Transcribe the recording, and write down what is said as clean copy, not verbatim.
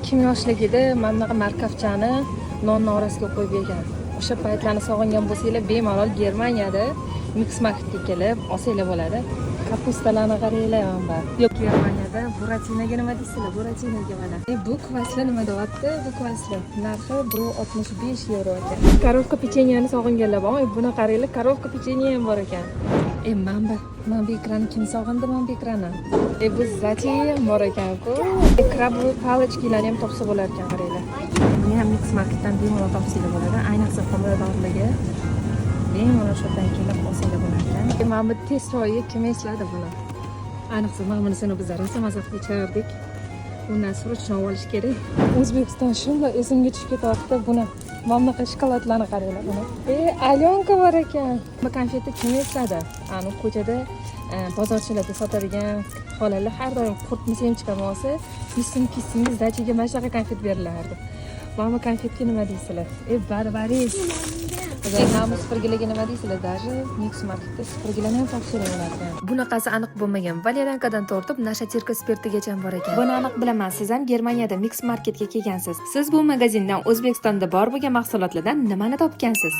Kim yoshligida mana bunaqa морковча ni nonni orasiga qo'yib yegan? O'sha paytlarni sog'ingan bo'lsanglar, bemalol Germaniyada Mix Marketga kelib olsanglar bo'ladi. Капуста larni qaranglar mana. Yo'q, Germaniyada Buratinoga nima deysizlar? Buratinoga mana. Bu kvasli nima deyapti? Bu kvasli narxi 1,65 yevro ekan. Коровка pechenyani sog'inganlar bormi? Buni qaranglar, коровка pechenye ham bor ekan. Mana bu икра ni kim sog'indi, mana bu икра ni? Bu затем ham bor ekan-ku. Крабовый палочки larni ham topsa bo'lar ekan, qaranglar. Buni ham Mix Marketdan bemalol topsanglar bo'ladi. Ayniqsa homiladorligi bemalol shu yerdan kelib olsanglar bo'lar ekan. Mana bu test choyi, kim esladi buni? Ayniqsa mana bunisini biz rosa maza qilib ichardik. Undan срочно olish kerak. O'zbekiston shunday esimga tushib ketyapti. Buni, mana bunaqa shokoladlarni qaranglar buni. Alyonka bor ekan. Bu konfetni kim esladi? Ani ko'chada bozorchilarda sotadigan xolalar har doim qurtni семечка mi olsa, 100 so'm, 200 so'mga сдача ga mana shunaqa konfet berilardi. Mana bu konfetga nima deysizlar? Barbaris. Mana bu supurgilarga nima deysizlar? Даже Mix Marketda supurgilarni ham topsanglar bo'lar ekan. Bunaqasi aniq bo'lmagan. Валерьянка dan tortib нашатырка spirtigacha bor ekan. Buni aniq bilaman, siz ham Germaniyada Mix Marketga kelgansiz. Siz bu magazindan O'zbekistonda bor bo'lgan mahsulotlardan nimani topgansiz?